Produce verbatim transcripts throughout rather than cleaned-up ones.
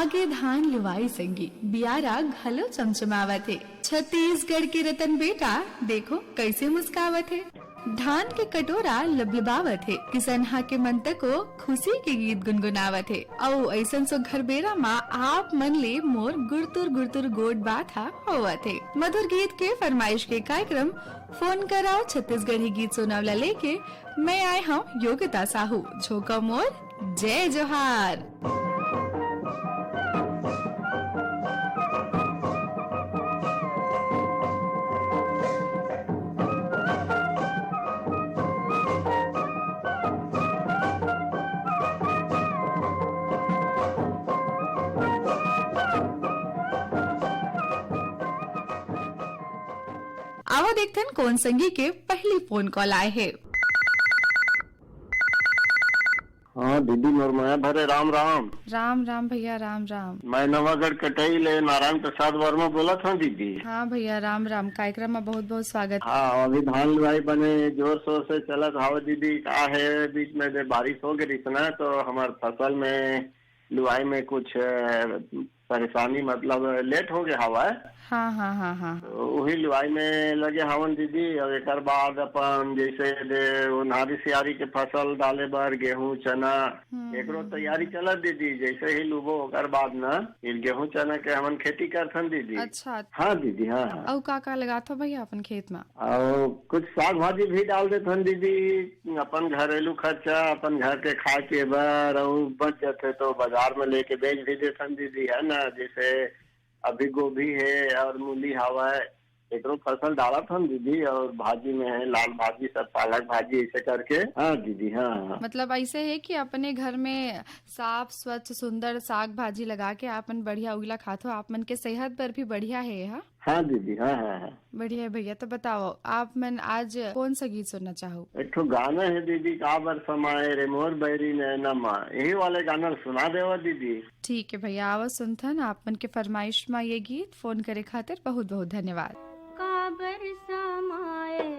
आगे धान लुवाई संगी, बियारा घलो चमचमावत हे। छत्तीसगढ़ के रतन बेटा, देखो कइसे मुस्कावत हे। धान के कटोरा लबलबावत हे, किसनहा के मन तको खुशी के गीत गुनगुनावत हे। अउ अइसन सुघर बेरा मा आप मन ले मोर गुरतुर गुरतुर गोठ बात हा होवत हे। मधुर गीत के फरमाइश के कार्यक्रम फोन कराओ छत्तीसगढ़ी गीत सुनाव ला लेके मैं आए हूँ योगिता साहू। झोंका मोर जय जोहार। आवा देखथन कोन संगी के पहली फोन कॉल आए हे। हाँ दीदी, मोर मया भरे राम राम। राम राम भैया, राम राम। मैं नवागढ़ कटई ले नारायण प्रसाद वर्मा बोलत हूँ दीदी। हाँ भैया, राम राम। कार्यक्रम में बहुत बहुत स्वागत। हाँ, अभी धान लुवाई बने जोर शोर से चलत हावे दीदी। का है, बीच में दे बारिश हो गई ना, तो हमार फसल में लुवाई में कुछ, अ, परेशानी, मतलब लेट हो गया हवा है। हाँ, हाँ, हाँ, हाँ, हाँ। तो वही लुवाई में लगे हवन दीदी। और एकर बाद अपन जैसे दे ओन्हारी सियारी के फसल डाले बर गेहूं, चना, हम्म, एकरो हम्म, तैयारी हम्म। चलत दीदी। जैसे ही लुबो ओकर बाद ना फिर गेहूं चना के हमन खेती करथन दीदी। अच्छा। हाँ दीदी, हाँ, हाँ। अउ का का लगाथो भैया अपन खेत में? अउ कुछ साग भाजी भी डाल देथन दीदी, अपन घरेलू खर्चा, अपन घर के खाए पिए बर, अउ बच जाथे तो बाजार में लेके बेच भी देथन दीदी, है ना। जैसे अभी गोभी है और मूली हवय, एकरो फसल डालत हन दीदी, और भाजी में है लाल भाजी, सब पालक भाजी, ऐसे करके। हाँ दीदी, हाँ, हाँ। मतलब ऐसे है कि अपने घर में साफ स्वच्छ सुंदर साग भाजी लगा के आपन बढ़िया उगला खाथो, आप मन के सेहत बर भी बढ़िया है, हाँ? हाँ दीदी, हाँ, हाँ, हाँ। बढ़िया है भैया। तो बताओ, आप मन आज कौन सा गीत सुनना चाहो? एक ठो गाना है दीदी, काबर समाए रे मोर बैरी नैना मा, यही वाले गाना सुना देवा दीदी। ठीक है भैया, आवा सुनथन आप मन के फरमाइश मा ये गीत। फोन करे खातिर बहुत बहुत धन्यवाद। काबर समाए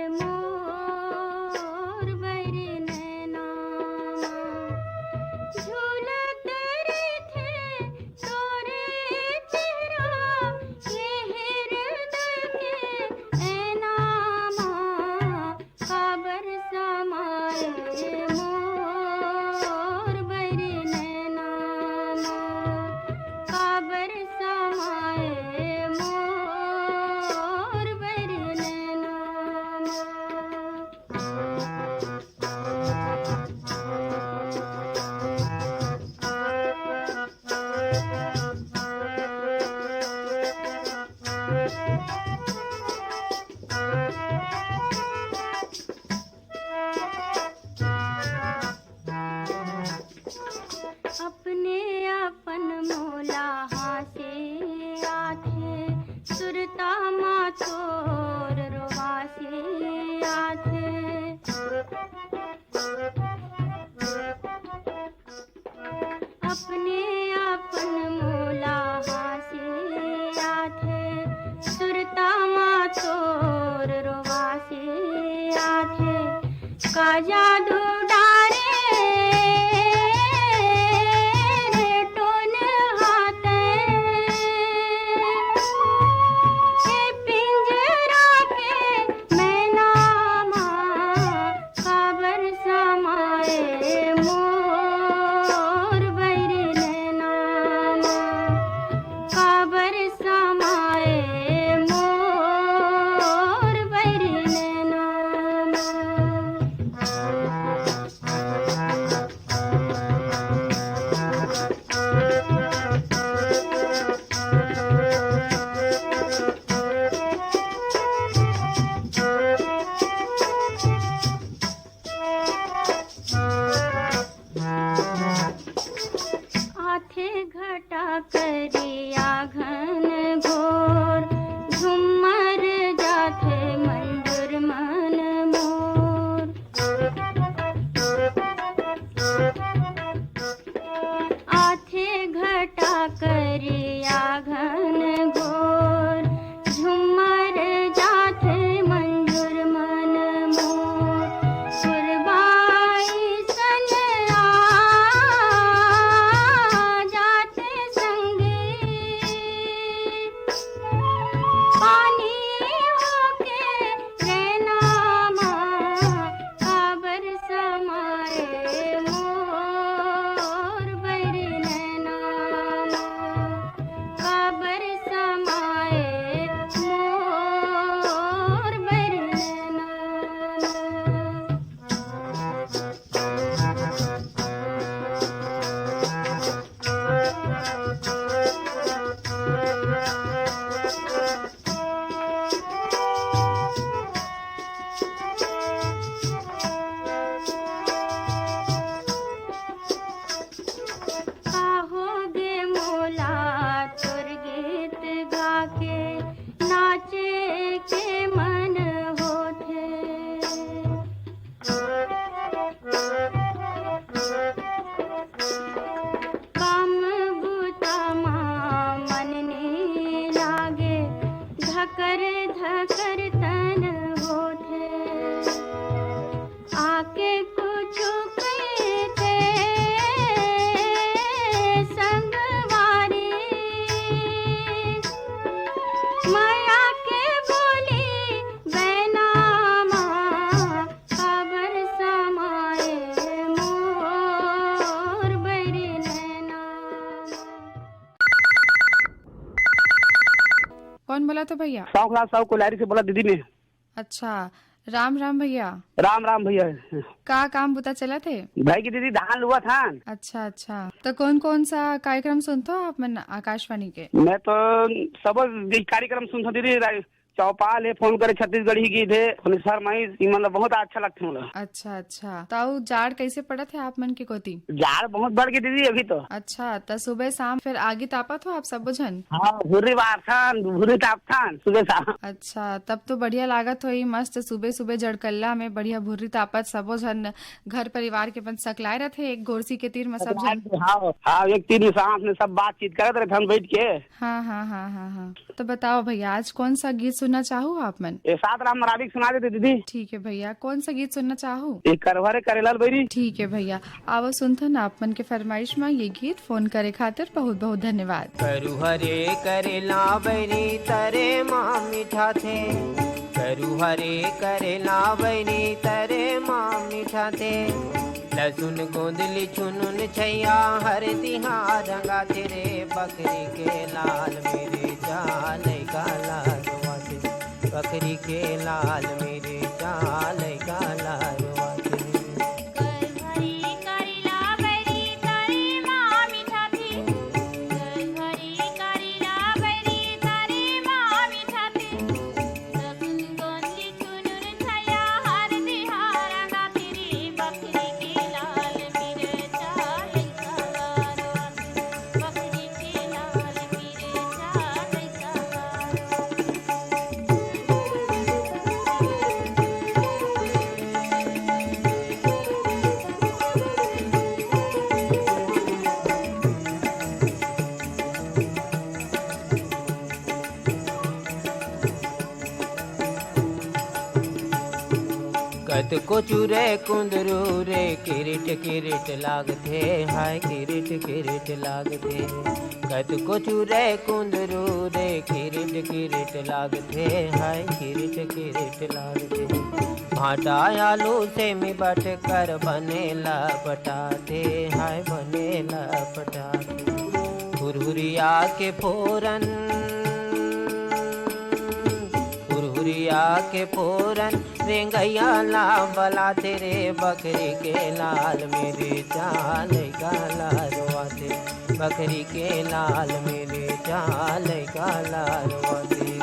मोर बैरी नैना मा, झूलत रहिथे तोरे चेहरा, ये हृदय के ऐना मा, काबर समाए मोर बैरी नैना मा, काबर समाए मोर बैरी नैना मा। अपने अपन मोला हाँसे आथे, सुरता मा तोर रोवासे आथे। अपने अपन मोला हाँसे आथे, सुरता मा तोर रोवासे आथे। का जादू डारे रे टोन हाथे, ए पिंजरा के मैना मा, काबर समाए मोर बैरी नैना मा, काबर समाए मोर बैरी नैना मा। आथे घटा करिया घन कौन बोला तो भैया? साहू क्लास, साहू कोलारी से बोला दीदी मैं। अच्छा, राम राम भैया। राम राम भैया। का काम बुता चलत हे? भाई की दीदी धान लुआ था। अच्छा अच्छा, तो कौन कौन सा कार्यक्रम सुनते हो आप मन आकाशवाणी के? मैं तो सब कार्यक्रम सुनता दीदी। चौपाल हे, फोन करे छत्तीसगढ़ी गीत हे, फरमाइश, ये मतलब बहुत अच्छा लगथे मोला। अच्छा अच्छा, तो जाड़ कैसे पड़त हे आप मन के कोती? जाड़ बहुत बढ़ गई दीदी अभी तो। अच्छा, तो सुबह शाम फिर आगी तापत हो आप सबो झन? हाँ, भुर्री बारथन, भुर्री तापथन सुबह शाम। अच्छा, तब तो बढ़िया लागत होही, मस्त सुबह सुबह जड़कल्ला में बढ़िया भुर्री तापत सबो झन घर परिवार के अपन सकलाए रथे एक गोरसी के तीर में सब झन। हाँ हाँ, एक तीर में साथ में सब बातचीत करत रहे हम बैठ के। हाँ हाँ हाँ हाँ हाँ। तो बताओ भैया, आज कौन सा गीत सुनना चाहो आप मन? ये सात राम राविक सुना देते दीदी। ठीक है भैया, कौन सा गीत सुनना चाहो? ये करवा रे करेलाल बैरी। ठीक है भैया, आओ सुनथन आप मन के फरमाइश में ये गीत। फोन करे खातिर बहुत बहुत धन्यवाद। करुहरे करेला बैरी तरे माँ मिठाथे, करुहरे करेला बैरी तरे माँ मिठाथे। लसुन गोंदली चुनुन छैया हरदी हा रंगाथे रे, बकरी के लाल मिर्चा लइका लाल वाथे, बकरी के लाल मिर्चा लइका लाल वाथे। कतको चुरे कुंदरू रे, किरिट किरिट लागथे, हाय किरिट किरिट लागथे। कतको चुरे कुंदरू रे, किरिट किरिट लागथे, हाय किरिट किरिट लागथे। भांटा आलू सेमी बटकर बने लपटाथे, हाय बने लपटाथे। हुरहुरिया के फोरन, हुरहुरिया के फोरन, रेंगैया ला बलाथे रे, बकरी के लाल मिर्चा लइका ला रोवाथे, बकरी के लाल मिर्चा लइका ला रोवाथे।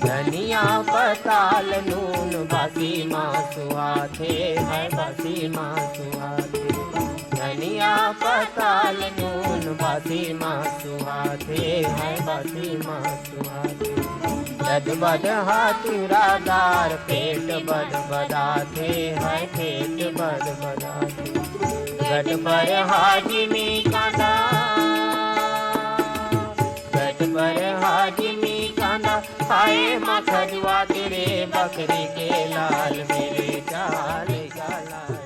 धनिया पताल नून बासी माँ सुहाथे, है बासी माँ सुहाथे। धनिया पताल नून बासी माँ सुहाथे, है बासी माँ सुहाथे। बद बद हाथुरादार पेट बद बदाथे, है पेट बद बदाथे। गट पर हाजिमी कांदा, गट पर हाजिमी कांदा, खाए मा खजुआ तेरे बकरी के लाल मेरे चाल का लाल।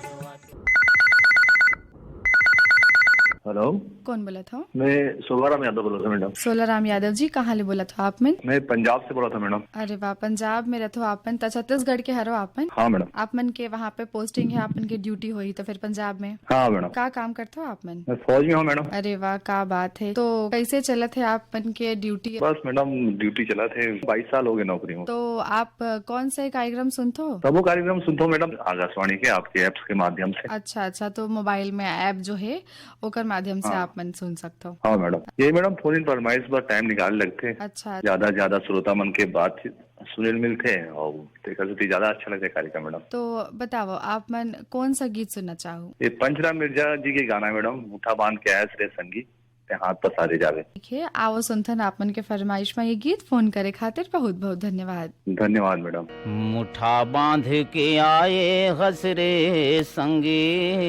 हेलो। कौन बोलत हो? मैं सोलाराम यादव बोलत हूँ, मैडम। सोलाराम यादव जी, कहाँ ले बोलत हो आप मन? मैं पंजाब से बोलत हूँ, मैडम। अरे वाह, पंजाब में रथो आप मन, त छत्तीसगढ़ के हरो आप मन? हाँ, मैडम। आप मन के वहाँ पे पोस्टिंग है, आप मन के ड्यूटी होही तो फिर पंजाब में? हाँ, मैडम। का काम करत हो आप मन? मैं फौज में हूँ, मैडम। अरे वाह, का बात है। तो कैसे चलत है आप मन के ड्यूटी? बस, मैडम, ड्यूटी चलत है, बाईस साल हो गए नौकरी में। तो आप, अ, कौन से कार्यक्रम सुनत हो? सबो कार्यक्रम सुनत हो, मैडम, आकाशवाणी के, आपके एप्स के माध्यम से। अच्छा, अच्छा, तो मोबाइल में ऐप जो है, ओकर माध्यम से हाँ। आप मन सुन सकत हो। हाँ, मैडम। ये, मैडम, फोन इन फरमाइश बर टाइम निकाल लगथे। अच्छा। ज्यादा, ज्यादा श्रोता मन के बात सुने ल मिलथे और तेकर सेती ज्यादा अच्छा लगथे कार्यक्रम, मैडम। तो बताओ, आप मन कौन सा गीत सुनना चाहो? ये पंचराम मिर्जा जी के गाना है, मैडम, "मुठा बांध के आयस रे संगी, ते हाथ पसारे जावे।" ठीक है, आओ सुनथन आप मन के फरमाइश में ये गीत। फोन करे खातिर बहुत बहुत धन्यवाद। धन्यवाद, मैडम। मुठा बांध के आए हस रे संगी,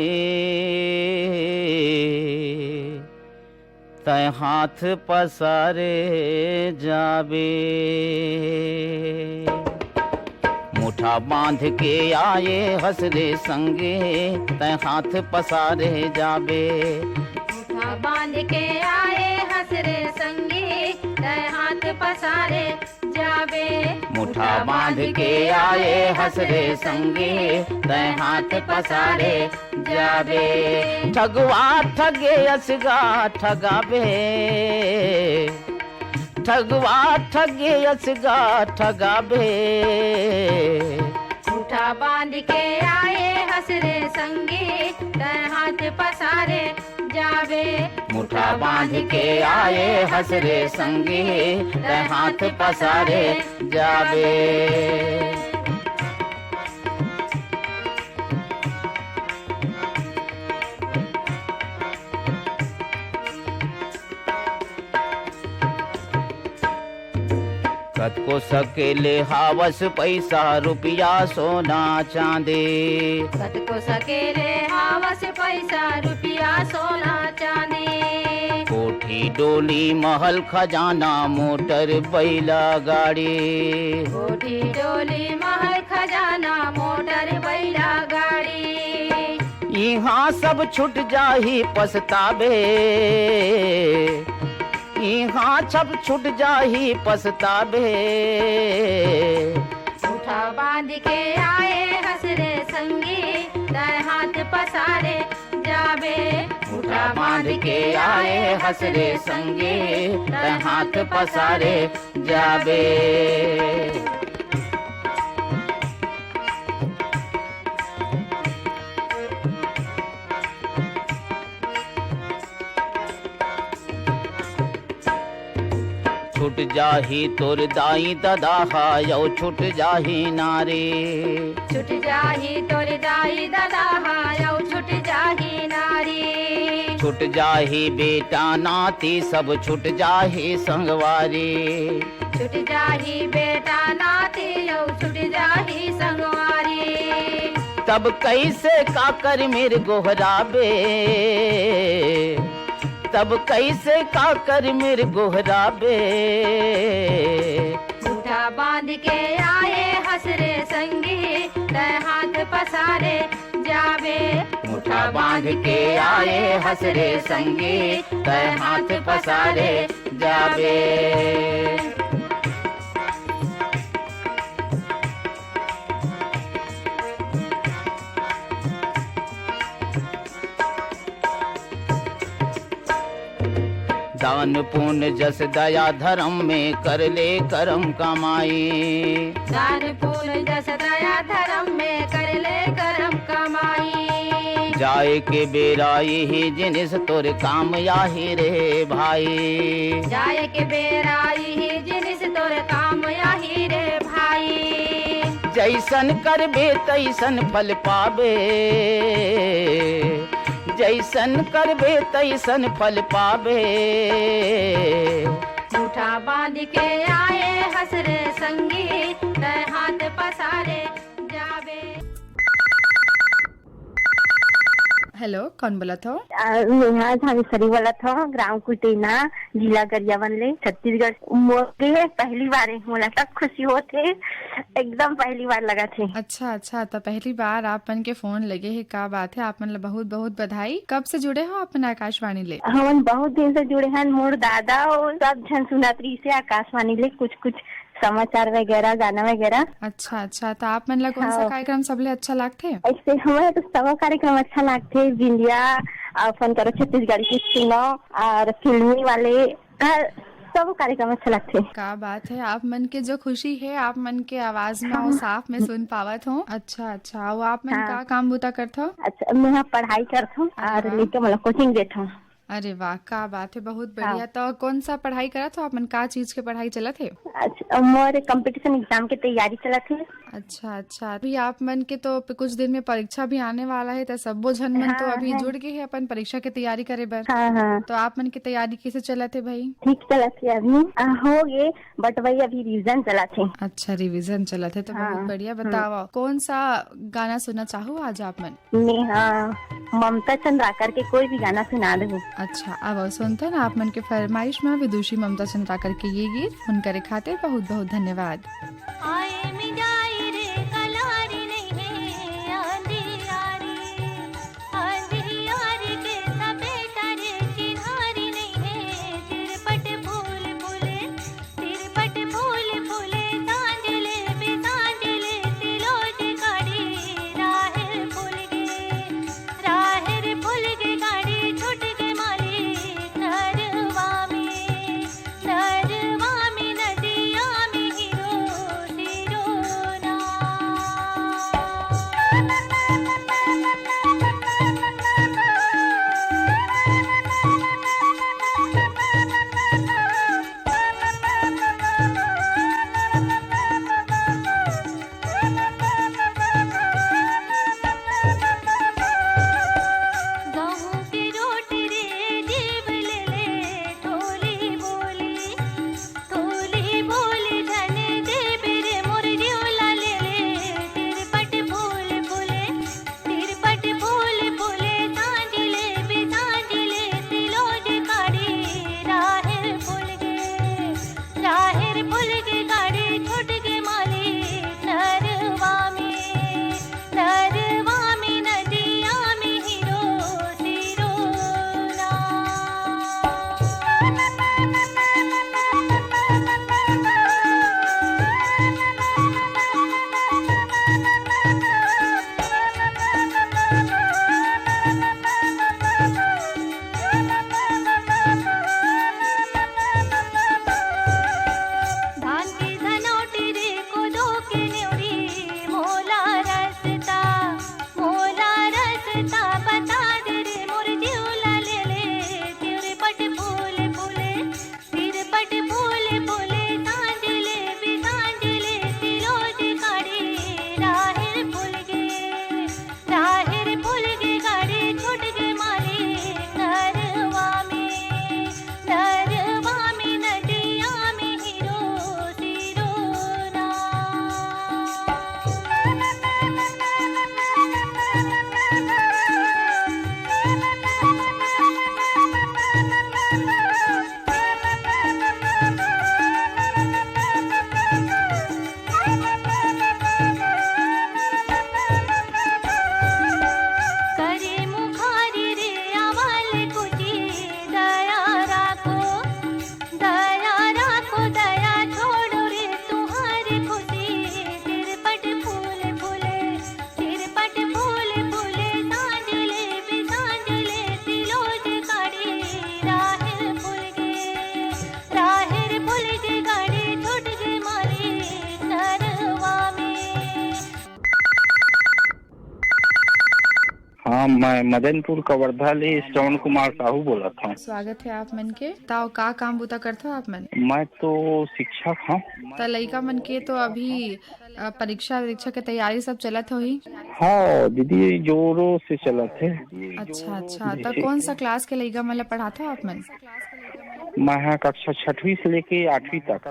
तै हाथ पसारे जाबे। मुठा बांध के आए हस रे संगी, तै हाथ पसारे जाबे। मुठा बांध के आए हस रे संगी, तै हाथ पसारे जाबे। मुठा बांध के आए हस रे संगी, तै हाथ पसारे जाबे। ठगवा ठगे असगा ठगाबे, ठगवा ठगे असगा ठगाबे। मुठा बांध के आए हस रे संगी, तै हाथ पसारे जाबे। मुठा बांध के आए हस रे संगी, तै हाथ पसारे जाबे। कतको सकेले हावस पैसा, रुपया, सोना, चांदी। कतको सकेले हावस पैसा, रुपया, सोना, चांदी। कोठी, डोली, महल, खजाना, मोटर, बैला, गाड़ी। कोठी, डोली, महल, खजाना, मोटर, बैला, गाड़ी। इहाँ सब छूट जाही, पछताबे। इहाँ सब छूट जाही, पछताबे। मुठा बांध के आए हस रे संगी, तै हाथ पसारे जाबे। मुठा बांध के आए हस रे संगी, तै हाथ पसारे जाबे। छूट जाही तोर दाई ददा हा, अउ छूट जाही नारी। छूट जाही तोर दाई ददा हा, अउ छूट जाही नारी। छूट जाही बेटा नाती, सब छूट जाही संगवारी। छूट जाही बेटा नाती, अउ छूट जाही संगवारी। तब कइसे काकर मेर गोहराबे, तब कइसे काकर मेर गोहराबे। मुठा बांध के आए हस रे संगी, तै हाथ पसारे जाबे। मुठा बांध के आए हस रे संगी, तै हाथ पसारे जाबे। दान पुण्य जस दया धर्म में, कर ले करम कमाई। दान पुण्य जस दया धर्म में, कर ले करम कमाई। जाए के बेरा इही जिनिस तोर काम आही रे भाई। जाए के बेरा इही जिनिस तोर काम आही रे भाई। जइसन करबे तइसन फल पाबे, जइसन करबे तइसन फल पाबे। मुठा बांध के आए हस रे संगी, तै हाथ पसारे जाबे। हेलो, कौन बोलत हो? अ, नेहा झावेसरी बोलत हो, ग्राम कुटेना, जिला गरियाबंद ले, छत्तीसगढ़। मोर के पहली बार है, मोला सब खुशी होत है, एकदम पहली बार लगा थे। अच्छा, अच्छा, तो पहली बार आप मन के फोन लगे है, का बात है, आप मन ला बहुत बहुत बधाई। कब से जुड़े हो आप मन आकाशवाणी ले? हमन बहुत दिन से जुड़े हैं, मोर दादा और सब झन सुनत रही से आकाशवाणी ले कुछ कुछ समाचार वगैरह, गाना वगैरह। अच्छा, अच्छा, तो आप मन ला कौन सा हाँ। कार्यक्रम सबले अच्छा लागथे? ऐसे हमारे तो सब कार्यक्रम अच्छा लागथे, बिंदिया, अपन करो छत्तीसगढ़ की सुनो और फिल्मी वाले, हर सब कार्यक्रम अच्छा लगथे। का बात है, आप मन के जो खुशी है, आप मन के आवाज में हाँ। और साफ में सुन पावत हूँ। अच्छा, अच्छा, वो आप मन हाँ। का काम बूता करत हो? अच्छा, मैं यहाँ पढ़ाई करत हूँ अरे और वाह। लइका मन ला कोचिंग देत हूँ। अरे वाह, का बात है, बहुत बढ़िया। हाँ। तो कौन सा पढ़ाई करत हो आप मन, का चीज के पढ़ाई चलत है? अच्छा, मोर कंपटीशन एग्जाम के तैयारी चलत है। अच्छा, अच्छा, अभी आप मन के तो प-, कुछ दिन में परीक्षा भी आने वाला है, तो सब्बो झन मन तो हाँ, अभी है। जुड़ गए हैं अपन परीक्षा के तैयारी करे बर। हाँ, हाँ। तो आप मन की तैयारी कैसे चलत है भाई? ठीक चलत है अभी, आ, हो गए, but वही अभी रिवीजन चलत है। अच्छा, रिवीजन चलत है, तो हाँ। बहुत बढ़िया। हम्म। बताओ, कौन सा गाना सुनना चाहो आज आप मन? मैं, हाँ, ममता चंद्राकर के कोई भी गाना सुना दो। अच्छा, अब सुनते हैं ना आप मन के फरमाइश में विदुषी ममता चंद्राकर के ये गीत। फोन करे खातिर बहुत बहुत धन्यवाद। आए मिजाई रे कलारी नहीं है आंधी आरी, आंधी आरी के सपेटा रे चिन्हारी नहीं है, तिरपट फूल फूले, तिरपट फूल फूले, सांझले बिसांझले तिलोज काढ़ी, राहेर फूल गे, राहेर फूल गे, गाड़ी छूट गे माली, नरवा में, नरवा में, नदिया में हीरो सिरोना। गहूं के रोटी रे जीभ ले ले, थोली बोली, थोली बोली, झन देबे रे मोर जिउला ले ले। तिरपट फूल फूले, तिरपट फूल फूले, सांझ ले बिसांझ ले तिलोज काढ़ी, राहेर फूल गे, राहेर फूल गे, गाड़ी छूट गे माली, नरवा में, नरवा में, नदिया में हीरो सिरोना। धान के धनौटी रे, कोदो के नेवरी, मोला रस्ता, मोला रस्ता बता दे रे, मोर जिउला ले ले, तिरपट फूल फूले, तिरपट फूल फूले, सांझ ले बिसांझ ले तिलोज काढ़ी, राहेर फूल गे, राहेर फूल गे, गाड़ी छूट गे माली, नरवा में, नरवा में, नदिया में हीरो सिरोना। करे मुखारी रे आवाल कुची, दया राखो, दया राखो, दया छोड़ो रे तुहारी खुशी। तिरपट फूल फूले, तिरपट फूल फूले, सांझ ले बिसांझ ले तिलोज काढ़ी, राहेर फूल गे, राहेर फूल गे, गाड़ी छूट गे माली, नरवा में। हाँ, मैं मदनपुर कवर्धा ले श्रवण कुमार साहू बोलत हूँ। स्वागत है आप मन के। ताव का काम बूता करथो आप मन? मैं तो शिक्षक हूँ। त लइका मन के तो अभी, अ, परीक्षा वरीक्षा के तैयारी सब चलत होही? हाँ दीदी, जोरों से चलत है। अच्छा, अच्छा। त जैसे कौन सा क्लास के लइका मन ला पढ़ाथो आप मन? मैं ह कक्षा छठवीं से लेके आठवीं तक।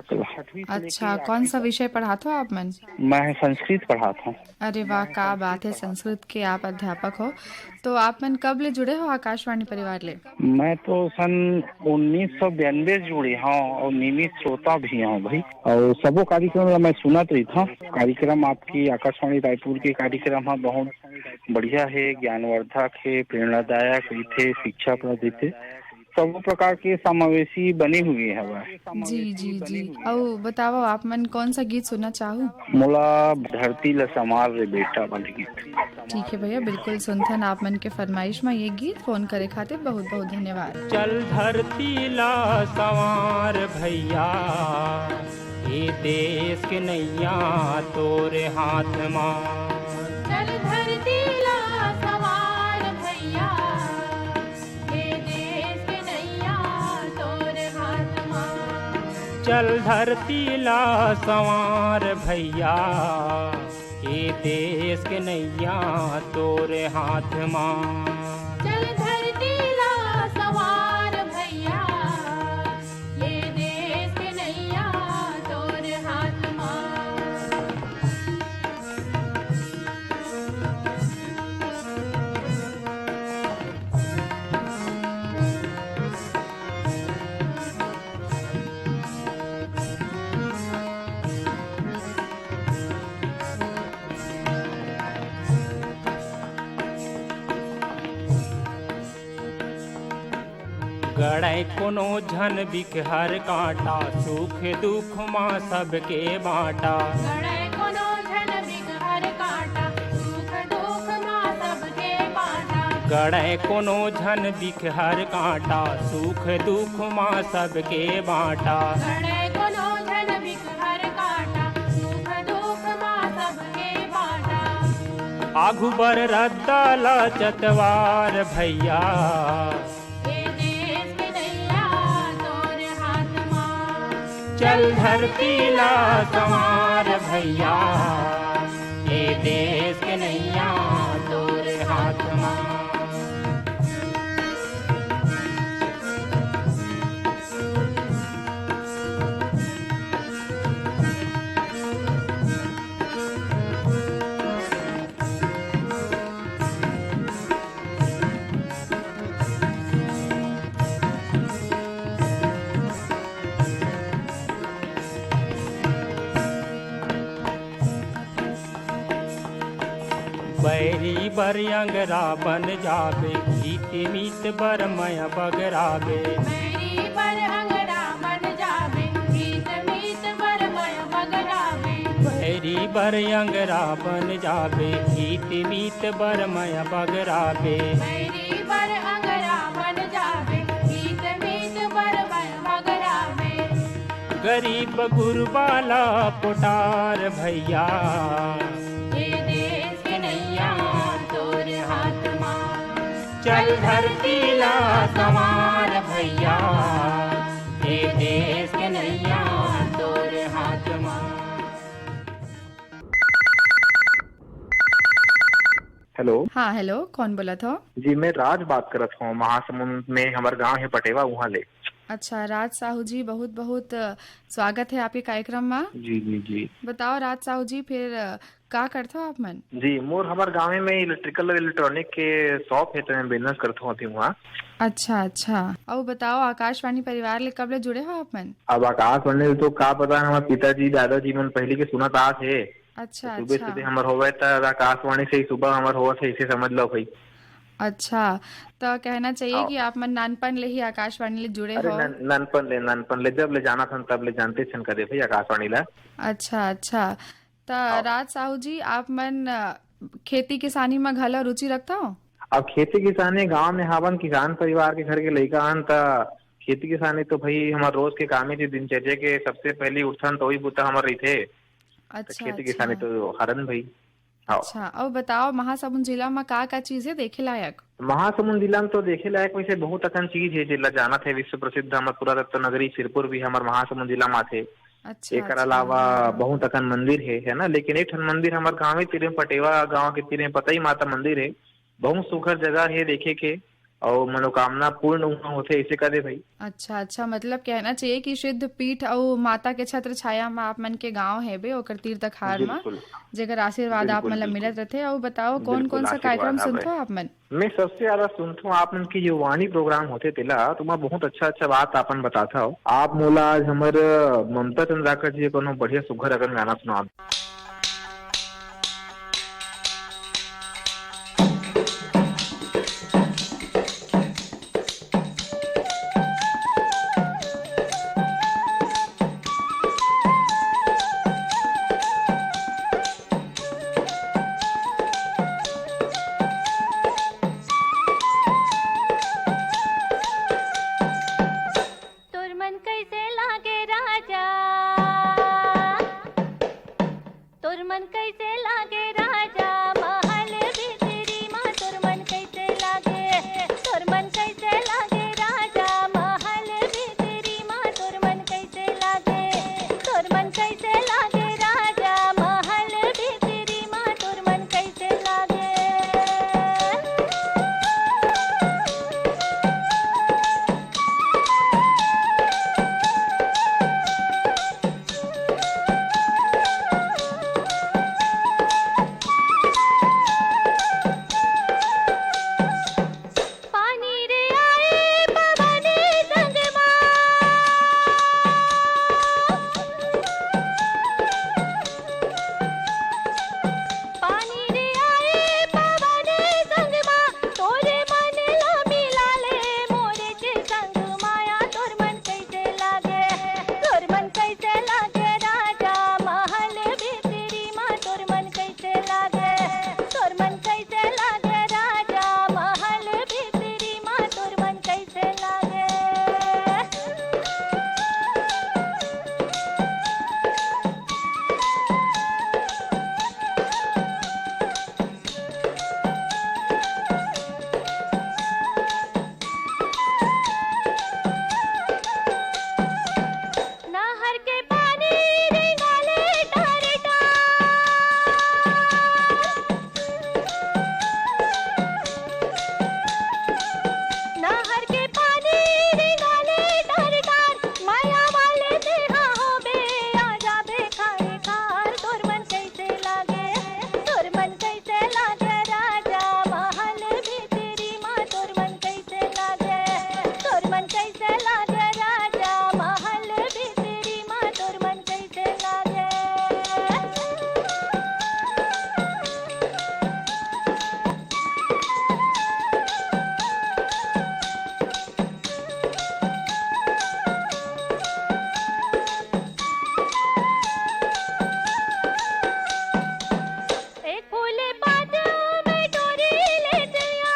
अच्छा, कौन सा विषय पढ़ात हो आप मन? मैं ह संस्कृत पढ़ात हूँ। अरे वाह, का बात है, संस्कृत के आप अध्यापक हो। तो आप मन कब ले जुड़े हो आकाशवाणी परिवार ले? मैं तो सन उन्नीस सौ बयानबे से जुड़े हूँ और नियमित श्रोता भी हूँ भाई। और सबो कार्यक्रम ला मैं सुनत रहिथौं। कार्यक्रम आपकी आकाशवाणी रायपुर के कार्यक्रम ह बहुत बढ़िया हे, ज्ञानवर्धक हे, प्रेरणादायक रहिथे, शिक्षा प्रद देथे। सबो प्रकार के समावेशी बने हुए हवय। जी, जी, जी। अउ बताओ, आप मन कौन सा गीत सुनना चाहू? मोला धरती ल संवार रे बेटा वाले गीत। ठीक है भैया, बिल्कुल सुनथन आप मन के फरमाइश में ये गीत। फोन करे खातिर बहुत बहुत धन्यवाद। चल धरती ला संवार भैया, ये देश के नैया तोरे हाथ मा। चल धरती ला संवार भैया, ये देश के नैया तोरे हाथ मा। चल धरती ला संवार भैया, ये देश के नैया तोरे हाथ मा। चल धरती ला संवार भैया, ये देश के नैया तोरे हाथ मा। गड़े कोनो झन बिकहर कांटा, सुख दुख मा सबके बांटा। गड़े कोनो झन बिकहर कांटा, सुख दुख मा सबके बांटा। गड़े कोनो झन बिकहर कांटा, सुख दुख मा सबके बांटा। गड़े कोनो झन बिकहर कांटा, सुख दुख मा सबके बांटा। आघू बर रद्दा ला चतवार भैया। ये देश के नैया तोर हाथ मा। चल धरती ला संवार भैया, ये देश के नैया तोर हाथ मा। बैरी बर अंगरा बन जाबे, हित मीत बर मया बगराबे। बैरी बर अंगरा बन जाबे, हित मीत बर मया बगराबे। बैरी बर अंगरा बन जाबे, हित मीत बर मया बगराबे। बैरी बर अंगरा बन जाबे, हित मीत बर मया बगराबे। गरीब गुरबा ला पोटार भैया। ये देश के नैया तोर हाथ मा। चल धरती ला संवार भैया, ये देश के नैया तोर हाथ मा। हेलो। हाँ, हेलो, कौन बोलत हो? जी, मैं राज बात करत हूँ, महासमुंद में हमर गांव है पटेवा, उहाँ ले। अच्छा, राज साहू जी, बहुत बहुत, अ, स्वागत है आपके कार्यक्रम मा। जी, जी, जी। बताओ राज साहू जी, फिर, अ, का करथो आप मन? जी, मोर हमर गाँव में electrical और electronic के shop है, तो मैं business करथो अभी वहाँ। अच्छा, अच्छा। अउ बताओ, आकाशवाणी परिवार ले कब ले जुड़े हो आप मन? अब आकाशवाणी ले तो का पता, हमर पिताजी, दादाजी मन पहली के सुनत आत हे। अच्छा, तो सुबह, अच्छा। सुबह हमर होवे त आकाशवाणी से ही सुबह हमर होवत है, इसे समझ लो भाई। अच्छा, तो कहना चाहिए हाँ। कि आप मन नानपन ले ही आकाशवाणी ले जुड़े अरे हो। नन-, नानपन ले, नानपन ले, जब ले जाना थन तब ले जानते थन करे भाई आकाशवाणी ला। अच्छा, अच्छा। त हाँ। राज साहू जी, आप मन, अ, खेती किसानी म घलो रुचि रखथव? अब खेती किसानी गांव में हावन, किसान परिवार के घर के लइका हन, त खेती किसानी तो भाई हमर रोज के काम ही थी, दिनचर्या के सबसे पहली उठथन तो वही बुता हमर रहिथे। त अच्छा, खेती किसानी अच्छा। तो हरन भाई। हाँ। अच्छा, अउ बताओ, महासमुंद जिला म का-का चीज हे देखे लायक? महासमुंद जिला म तो देखे लायक वैसे बहुत अकन चीज हे, जेला जानत हे विश्व प्रसिद्ध हमर पुरातत्व नगरी सिरपुर भी हमर महासमुंद जिला म आथे। अच्छा, एकर अच्छा, अलावा हाँ, हाँ। बहुत अकन मंदिर हे, है ना, लेकिन एक ठन मंदिर हमर गाँव के तीरे म, पटेवा गाँव के तीरे म पतई माता मंदिर हे, बहुत सुघर जगह हे देखे के। अउ मनोकामना पूर्ण उहाँ होथे, ऐसे कदे भाई। अच्छा, अच्छा, मतलब कहना चाहिए कि सिद्ध पीठ अउ माता के छत्र छाया म आप मन के गांव हेबे, ओकर तीर तखार म, बिल्कुल। जेकर आशीर्वाद आप बिल्कुल, मन ला बिल्कुल। मिलत रथे। अउ बताओ, कौन-कौन बिल्कुल, सा कार्यक्रम आशीर्वाद सुनथो हवे। आप मन? मैं सबसे ज्यादा सुनथो आप मन के युवानी प्रोग्राम होथे तेला, तुमा बहुत अच्छा-अच्छा बात आपन बताथा हो। आप मोला आज हमर ममता चंद्राकर जी के कोनो बढ़िया सुघर अकन गाना सुना दो। तोर मन कैसे लागे राजा? तोर मन कैसे लागे राजा? महल भीतरी मा तोर मन कैसे लागे? तोर मन कैसे लागे राजा? महल भीतरी मा तोर मन कैसे लागे? तोर मन कैसे लागे राजा? महल भीतरी मा तोर मन कैसे लागे? पानी रे आए पवन संग मा। पानी रे आए पवन संग मा, तोरे मन ला मिला ले मोरे के संग माया। तोर मन कैसे लागे? तोर मन कैसे लागे राजा? महल भीतरी मा तोर मन कैसे लागे? तोर मन कैसे लागे राजा? महल भीतरी मा तोर मन कैसे लागे? नहर के पानी रेंगाले टार टार। नहर के पानी रेंगाले टार टार। माया वाले तेहा होबे, आ जाबे खाए खार। तोर मन कैसे लागे? तोर मन कैसे लागे राजा? महल भीतरी मा तोर मन कैसे लागे? तोर मन कैसे लागे राजा? महल भीतरी मा तोर मन कैसे लागे? एक फूल पात में टोरी ले जइया।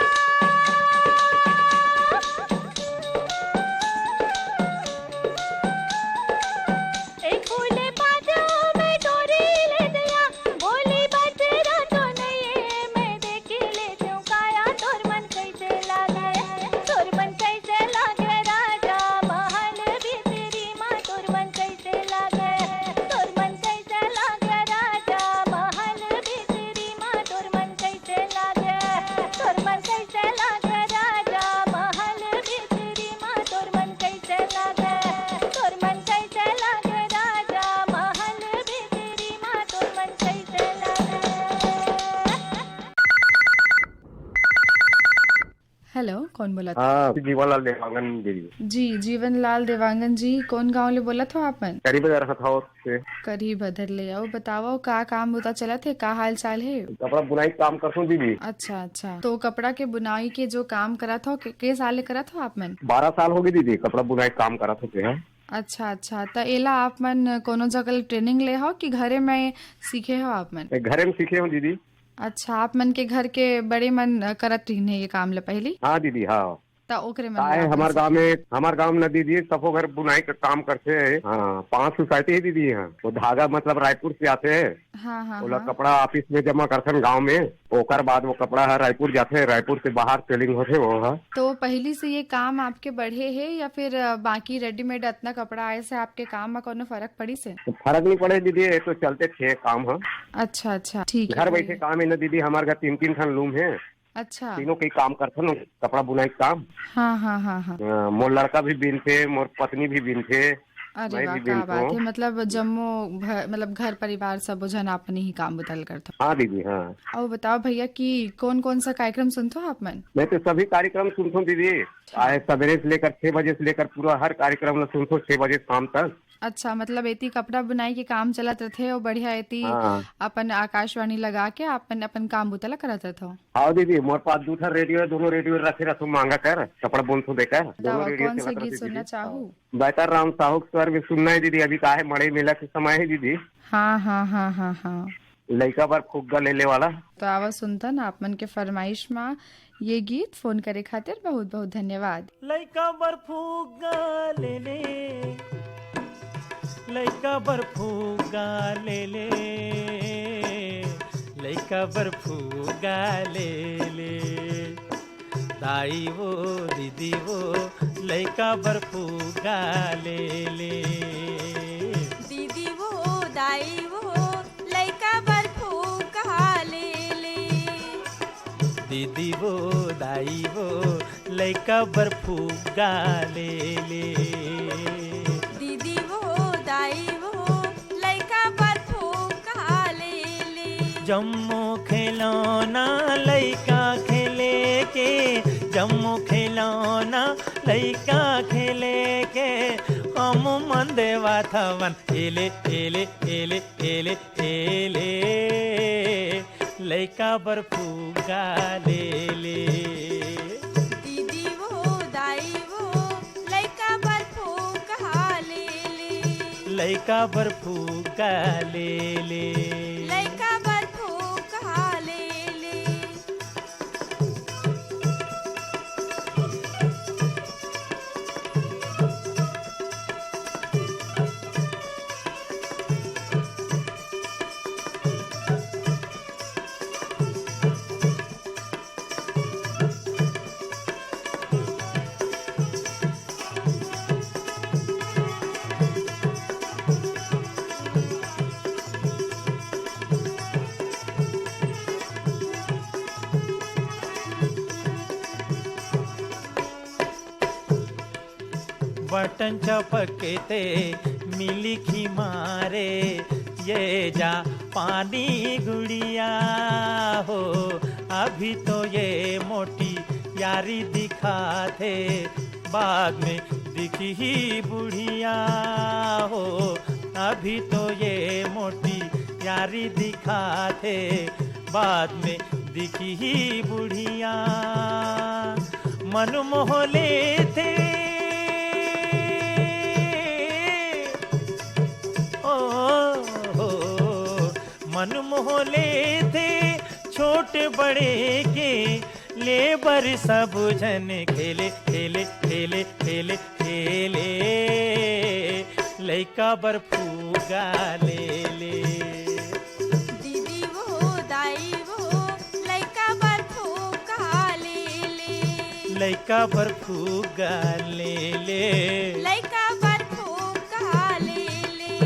एक फूल पात में टोरी ले जइया। बोली बचरा तो नहीं है, मैं देखी ले जाऊं काया। तोर मन कैसे लागे? तोर मन कैसे लागे राजा? महल भीतरी मा तोर मन कैसे लागे? तोर मन कैसे लागे राजा? महल भीतरी मा तोर मन कैसे लागे? तोर मन कैसे लागे राजा? महल भीतरी मा तोर मन कैसे लागे? तोर मन कैसे लागे राजा? महल भीतरी मा तोर मन कैसे लागे? हेलो, कौन बोलत? हाँ, जीवनलाल देवांगन दीदी। जी, जीवनलाल देवांगन जी, कौन गांव ले बोलत हो आप मन? करीब रखत हो से। करीब भदर ले। अउ बतावव, का काम बुता चलत हे, का हाल चाल हे? कपड़ा बुनाई काम करथों दीदी। अच्छा, अच्छा। तो कपड़ा के बुनाई के जो काम करत हो, के, के साल ले करत हो आप मन? बारह साल हो गए दीदी, कपड़ा बुनाई काम करत होते हैं। अच्छा, अच्छा। त एला आप मन कोनो जगह ले ट्रेनिंग ले हो कि घरे में सीखे हो आप मन? ए, घरे में सीखे हो दीदी। अच्छा, आप मन के घर के बड़े मन, अ, करत रहिन हे ये काम ल पहिली? हाँ दीदी, हाँ। त ओकरे मन का ला है, आप मन हमार गाँव सीखे? में, हमार गाँव में ना दीदी, सबो घर बुनाई का काम करथे। हाँ, पाँच सोसाइटी है दीदी यहाँ। वो धागा मतलब रायपुर से आथे। हाँ, हाँ, ओला हाँ। कपड़ा ऑफिस में जमा करथन गाँव में, ओकर बाद वो कपड़ा ह रायपुर जाथे, रायपुर से बाहर सेलिंग होथे वो ह। तो पहिली से ये काम आपके बढ़े हे या फिर, अ, बाकी रेडीमेड अतना कपड़ा आए से आपके काम म कोनो फरक पड़िस हे? तो फरक नहीं पड़े दीदी, ये तो चलते थे काम ह। अच्छा, अच्छा, ठीक है, घर बैठे बढ़िया। काम है ना दीदी, हमारे घर तीन तीन ठन लूम है। अच्छा। तीनों के काम करथन, कपड़ा बुनाई के काम। हाँ, हाँ, हाँ, हाँ। अ, मोर लड़का भी बीनथे, मोर पत्नी भी बीनथे, अरे मैं वाह, भी का बीनथों। बात है। मतलब जम्मो भ-, मतलब घर परिवार सबो झन आपने ही काम बुता ल करथो। हाँ दीदी, हाँ। अउ बताओ भैया कि कौन-कौन सा कार्यक्रम सुनथो आप मन? मैं तो सभी कार्यक्रम सुनथों दीदी। अच्छा। आए सवेरे से लेकर छह बजे से लेकर पूरा हर कार्यक्रम ल सुनथों, छह बजे शाम तक। अच्छा, मतलब एती कपड़ा बुनाई के काम चलत रथे अउ बढ़िया एती हाँ। अपन आकाशवाणी लगा के अपन, अपन काम बुता ल करत रथो। हाँ दीदी, मोर पास दू ठा रेडियो है, दोनों रेडियो रखे रखो मांगा कर, कपड़ा बुनथों देकर, दोनों बताओ, रेडियो कौन से चलत गीत रथे सुनना दीदी। चाहू? बैताल राम साहू के स्वर में सुनना है दीदी, अभी का है मड़ई मेला के समय है दीदी। हाँ, हाँ, हाँ, हाँ, हाँ। लइका बर फुग्गा ले ले वाला। तो आवा सुनतन आप मन के फरमाइश मा ये गीत। फोन करे खातिर बहुत बहुत धन्यवाद। लइका बर फुग्गा ले ले, लइका बर फुग्गा ले ले, लइका बर फुग्गा ले ले। दाई वो, दीदी वो, लइका बर फुग्गा ले ले। दीदी वो, दाई वो, लइका बर फुग्गा ले ले। दीदी वो, दाई वो, लइका बर फुग्गा ले ले। दीदी वो, दाई वो, लइका बर फुग्गा ले ले। जम्मो खिलौना लइका खेले के, जम्मो खिलौना लइका खेले के, हम मन देवत हवन, एले, एले, एले, एले, एले, लइका बर फुग्गा ले ले। दीदी वो, दाई वो, लइका बर फुग्गा ले ले। लइका बर फुग्गा ले ले। लइका बर फुग्गा ले ले। बटन चपकते मिली खी मारे, ये जा पानी गुड़िया हो। अभी तो ये मोटी यारी दिखाथे, बाद में दिखही बुढ़िया हो। अभी तो ये मोटी यारी दिखाथे, बाद में दिखही बुढ़िया। मन मोह लेथे, ओ हो, मन मोह लेथे छोटे बड़े के, ले बर सब झन खेले, खेले, खेले, खेले, खेले। लइका बर फुग्गा ले ले। दीदी वो, दाई वो, लइका बर फुग्गा ले ले। लइका बर फुग्गा ले ले। लइका बर फुग्गा ले ले।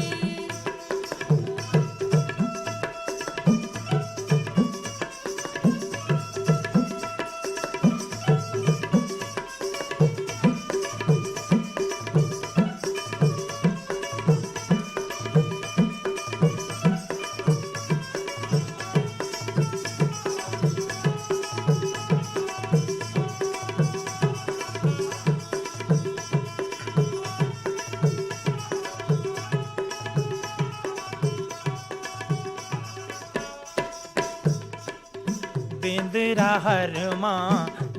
बेंदरा हर मा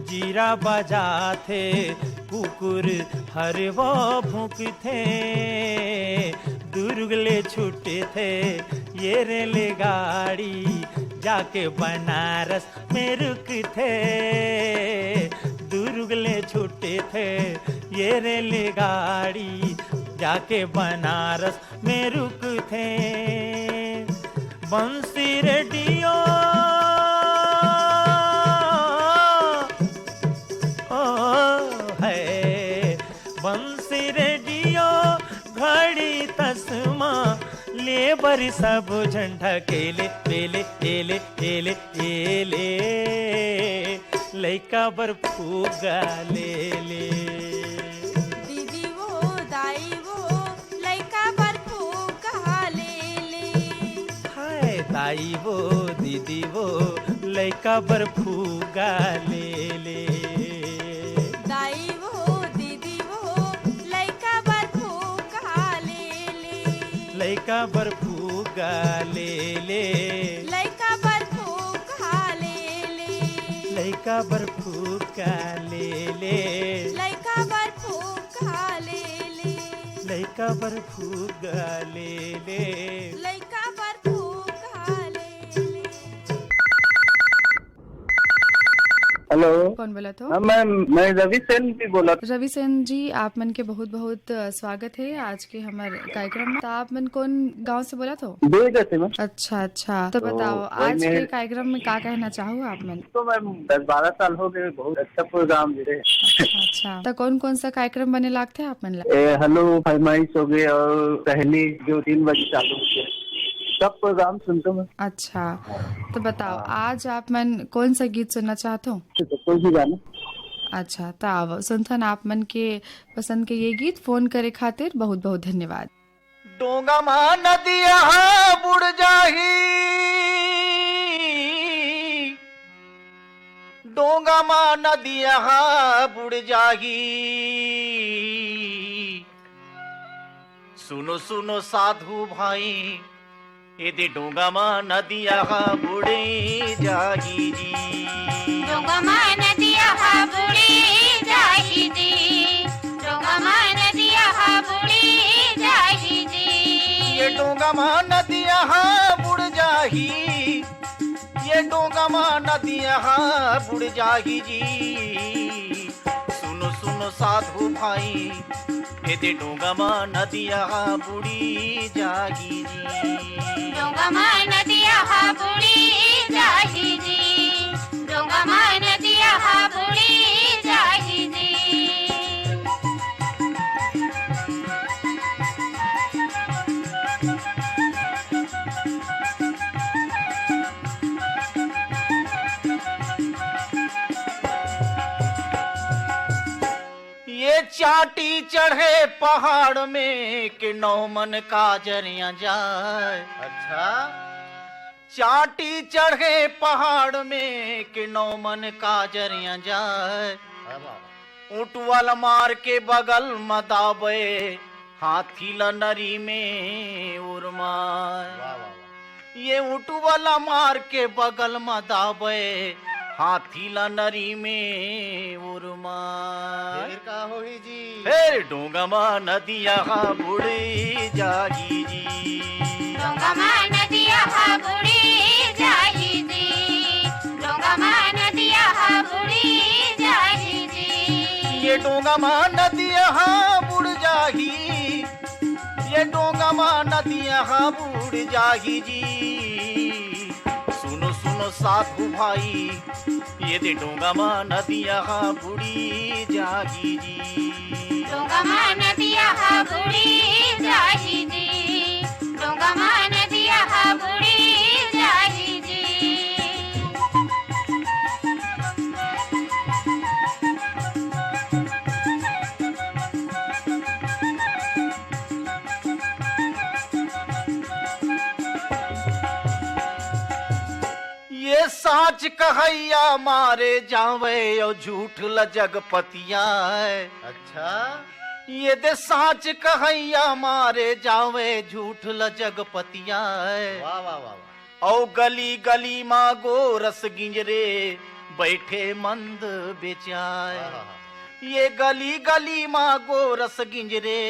जीरा बजाथे, कुकुर हर वो भूंकथे। दुर्ग ले छूटथे ये रेलगाड़ी, जाके बनारस में रुकथे। दुर्ग ले छूटथे ये रेलगाड़ी, जाके बनारस में रुकथे। बंसी रेडियो, ओ है, बंसी रेडियो, घड़ी तसमा, ले बर सब झन ढकेले, एले, एले, एले, एले। लइका बर फुग्गा ले ले। दीदी वो, दाई वो, लइका बर फुग्गा ले ले। हाय दाई वो, दीदी वो, लइका बर फुग्गा ले ले। दाई वो, दीदी वो, लइका बर फुग्गा ले ले। लइका बर फुग्गा ले ले। लइका बर फुग्गा ले ले। लइका बर फुग्गा ले ले। लइका बर फुग्गा ले ले। लइका बर फुग्गा ले ले। लइका बर फुग्गा ले ले। हेलो। कौन बोलत हो? हाँ, मैं, मैं रवि सेन जी बोलत। रवि सेन जी, आप मन के बहुत बहुत, अ, स्वागत हे आज के हमर कार्यक्रम में। त आप मन कौन गांव से बोलत हो? दुर्ग से, मैम। अच्छा, अच्छा। त तो बताओ, वही आज मैं के कार्यक्रम में का कहना चाहो आप मन? तो मैम, दस बारह साल हो गए, बहुत अच्छा प्रोग्राम दे रहे हैं। अच्छा, अच्छा। त कौन कौन सा कार्यक्रम बने लागथे आप मन ला? ए, हेलो, फरमाइश हो गए और पहली जो तीन बजे चालू होते हैं, सब प्रोग्राम सुनते हैं। अच्छा, त बताओ, हाँ। आज आप मन कौन सा गीत सुनना चाहत हो? तो कोई भी गाना। अच्छा, त आव, सुनथन आप मन के पसंद के ये गीत। फोन करे खातिर बहुत बहुत धन्यवाद। डोंगा मा नदिया हा बुड़ जाही, डोंगा मा नदिया हा बुड़ जाही। सुनो सुनो साधु भाई, एदे डोंगा मा नदिया हा बुड़े जाही जी। डोंगा मा नदिया हा बुड़े जाही जी। डोंगा मा नदिया हा बुड़े जाही जी। ये डोंगा मा नदिया हा बुड़ जाही। ये डोंगा मा नदिया हा बुड़ जाही जी। सुनो सुनो साधु भाई, एदे डोंगा मा नदिया हा बुड़ी जाही जी। डोंगा मा नदिया हा बुड़ी जाही जी। डोंगा मा नदिया हा बुड़ी जाही जी। ये चाटी चढ़े पहाड़ में कि नौ मन काजरिया जाए। अच्छा। चाटी चढ़े पहाड़ में कि नौ मन काजरिया जाए। अरे बाबा। ऊंट वाला मार के बगल म दाबे, हाथी ला नरी में उरमाए। वाह, वाह, वाह। ये ऊंट वाला मार के बगल म दाबे, हाथी ला नरी में उरमाए। फिर का होही जी? फिर डोंगा मा नदिया हा बुड़ी जाही जी। डोंगा मा नदिया हा बुड़ी जाही जी। डोंगा मा नदिया हा बुड़ी जाही जी। ये डोंगा मा नदिया हा बुड़ जाही। ये डोंगा मा नदिया हा बुड़ जाही जी। सुनो सुनो साधु भाई, ये दे डोंगा मा नदिया हा बुड़ी जाही जी। डोंगा मा नदिया हा बुड़ी जाही जी। डोंगा मा नदिया हा बुड़ी जाही जी। ये साँच कहइया मारे जावय अउ झूठ ल जग पतियाय। अच्छा। ये दे साँच कहइया मारे जावय झूठ ल जग पतियाय। वाह, वाह, वाह, वाह। अउ गली गली मा गोरस गिंजरे बइठे मंद बेचाय। वाह, वाह, वाह। ये गली गली मा गोरस गिंजरे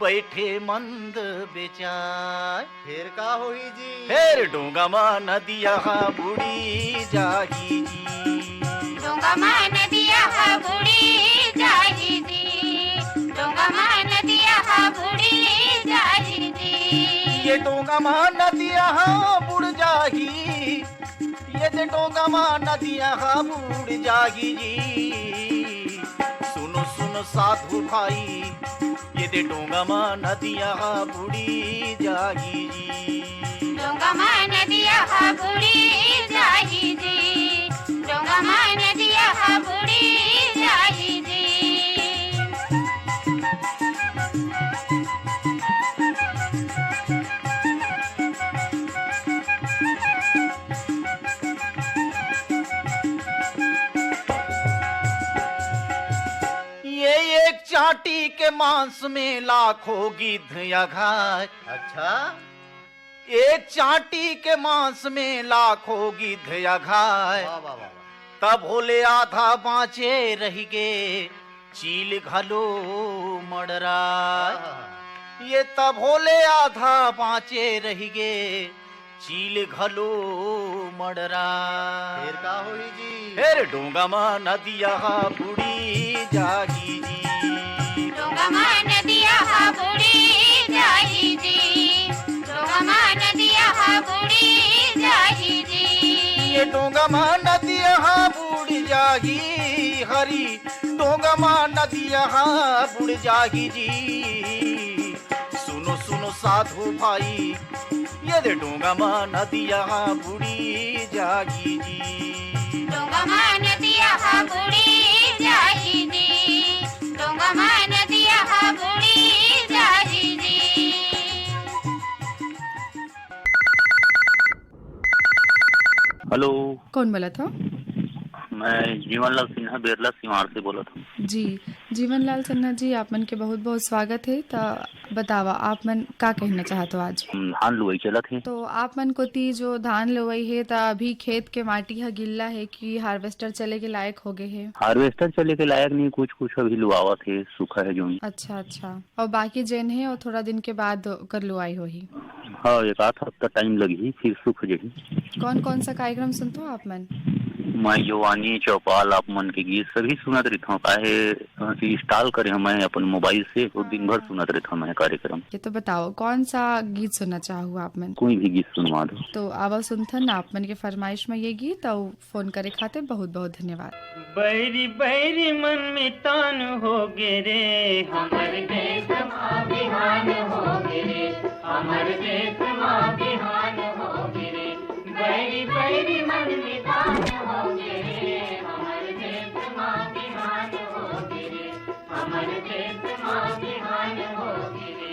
बइठे मंद बेचाय। फेर का होही जी? फेर डोंगा मा नदिया हा बुड़ी जाही जी। डोंगा मा नदिया हा बुड़ी जाही जी। डोंगा मा नदिया हा बुड़ी जाही जी। ये डोंगा मा नदिया हा बुड़ जाही। ये दे डोंगा मा नदिया हा बुड़ जाही जी। सुनो सुनो साधु भाई, ये दे डोंगा मा नदिया हा बुड़ी जाही जी। डोंगा मा नदिया हा बुड़ी जाही जी। डोंगा मा नदिया बुड़ी जाही जी। ये एक चांटी के मांस में लाखों गिद्ध अघाय। अच्छा। एक चांटी के मांस में लाखों गिद्ध अघाय। वाह, वाह, वाह, वाह। तब होले आधा बांचे रहिगे, चील घलो मड़राय। आहा। ये तब होले आधा बांचे रहिगे, चील घलो मड़राय। फेर का होही जी? फेर डोंगा म नदिया ह बुड़ी जाही जी। डोंगा म नदिया ह बुड़ी जाही जी। डोंगा म नदिया ह बुड़ी जाही जी। ये डोंगा म नदिया ह बुड़ी जाही हरी, डोंगा म नदिया ह बुड़ी जाही जी। सुनो सुनो साधु भाई, ये दे डोंगा म नदिया ह बुड़ी जाही जी। डोंगा म नदिया ह बुड़ी जाही जी। डोंगा म नदिया ह बुड़ी जाही जी। हेलो। कौन बोलत हो? मैं जीवनलाल सिन्हा बेरला सिवान से बोलत हूँ। जी, जीवनलाल सिन्हा जी, आप मन के बहुत-बहुत स्वागत हे। त बतावा, आप मन का कहना चाहत हो आज? हम धान लुवई चलत हे। तो आप मन कोती जो धान लुवई हे, त अभी खेत के माटी ह गिल्ला हे कि हार्वेस्टर चले के लायक हो गए हे? हार्वेस्टर चले के लायक नहीं, कुछ-कुछ अभी लुआवत हे, सूखा हे जोन। अच्छा, अच्छा। और बाकी जेन हे, वो थोड़ा दिन के बाद ओकर लुआई होही? हाँ, एक आध हफ्ता टाइम लगही, फिर सूख जही। कौन-कौन सा कार्यक्रम सुनथो आप मन? मैं जवानी चौपाल आप मन के गीत सभी सुनत रहिथौं, काहे कि इंस्टॉल करे हौं मैं अपन मोबाइल से, तो दिन भर सुनत रहिथौं मैं कार्यक्रम। ये तो बताओ, कौन सा गीत सुनना चाहो आप मन? कोई भी गीत सुनवा दो। तो आवा सुनथन आप मन के फरमाइश में ये गीत, और फोन करे खातिर बहुत बहुत धन्यवाद। बैरी बैरी मन मितान हो गे रे, हमर देश मा बिहान हो गे रे, हमर देश मा बिहान हो गे रे। बैरी बैरी मन मितान हो गे रे, हमर देश मा बिहान हो गे रे, हमर देश मा बिहान हो गे रे।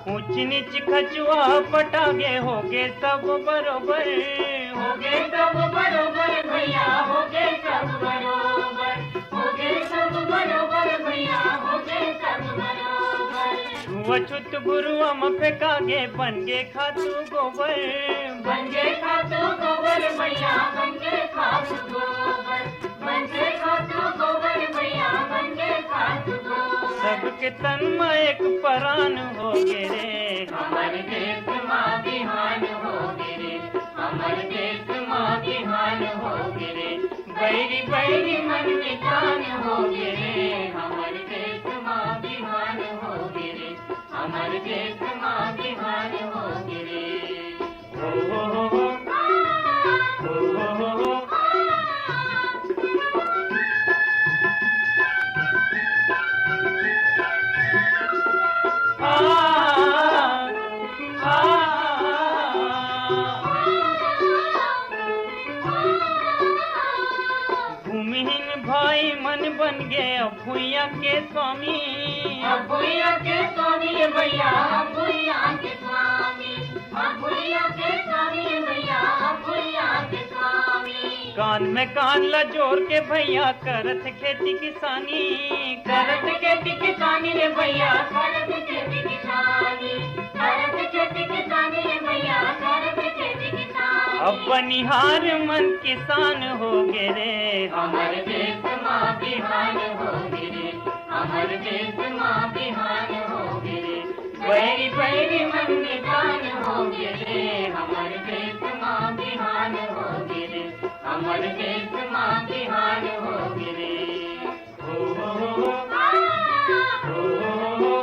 ऊंच नीच खचुआ पटागे होगे सब बरोबर। होगे सब बरोबर भैया, होगे सब बरोबर, होगे सब बरोबर भैया, होगे सब बरोबर। छुआछूत गुरुआ म फेंकागे, बन गे खातू गोबर। बन गे खातू गोबर भैया, बन गे खातू गोबर, बन गे खातू गोबर भैया, बन गे खातू गोबर। सबके तन म एक परान हो गे रे। हमर देश मा बिहान हो गे रे, हमर देश मा बिहान हो गे रे। बैरी बैरी मन मितान हो गे रे, हमर देश मा बिहान हो गे रे, हमर देश मा बिहान हो गे रे। भूमिहीन भाई मन बन गे अब भुइयां के स्वामी। अब भुइयां के स्वामी भैया, अब भुइयां के स्वामी, अब भुइयां के स्वामी भैया, अब भुइयां के स्वामी। कान में कान ला जोड़ के भैया करत खेती किसानी। करत खेती किसानी रे भैया, करत खेती किसानी, करत खेती किसानी रे भैया, करत खेती किसानी। अब बनिहार मन किसान हो गे रे। हमर देश मा बिहान हो गे रे, हमर देश मा बिहान हो गे रे। बैरी बैरी मन मितान हो गे रे, हमर देश मा बिहान हो गे रे, हमर देश मा बिहान हो गे रे। हो, हो, हो, हो। हो, हो, हो, हो।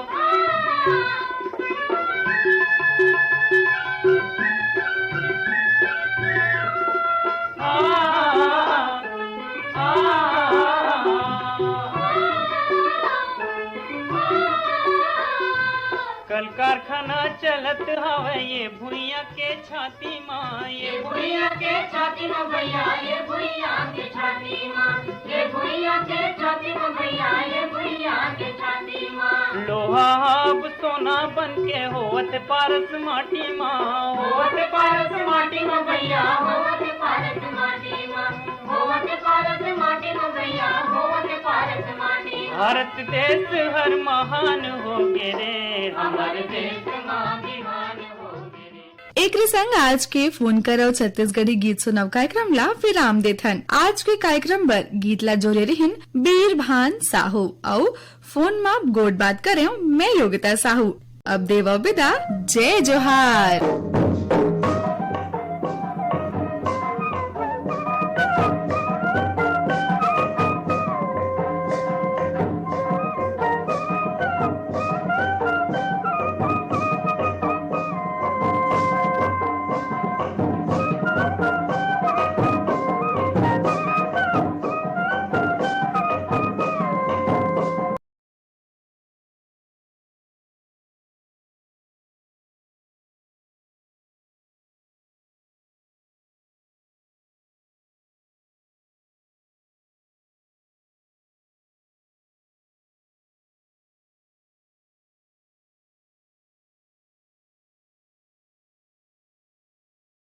कल कारखाना चलत हवय ये भुइयां के छाती मा, ये भुइयां के छाती मा भैया, ये भुइयां के छाती मा, ये भुइयां के छाती मा भैया, ये भुइयां के छाती मा। लोहा अब सोना बन के होवत पारस माटी मा, होवत पारस माटी मा भैया, होवत पारस माटी मा, होवत पारस माटी मा भैया, होवत पारस माटी मा। भारत देश हर महान हो गे रे, हमर देश मा बिहान हो गे रे। एकरे संग आज के फोन करव छत्तीसगढ़ी गीत सुनव कार्यक्रम ला विराम देथन। आज के कार्यक्रम बर गीत ला जोरे रिहिन बीरभान साहू अउ फोन मा गोठ बात करेंव मैं योगिता साहू। अब देवव बिदा, जय जोहार।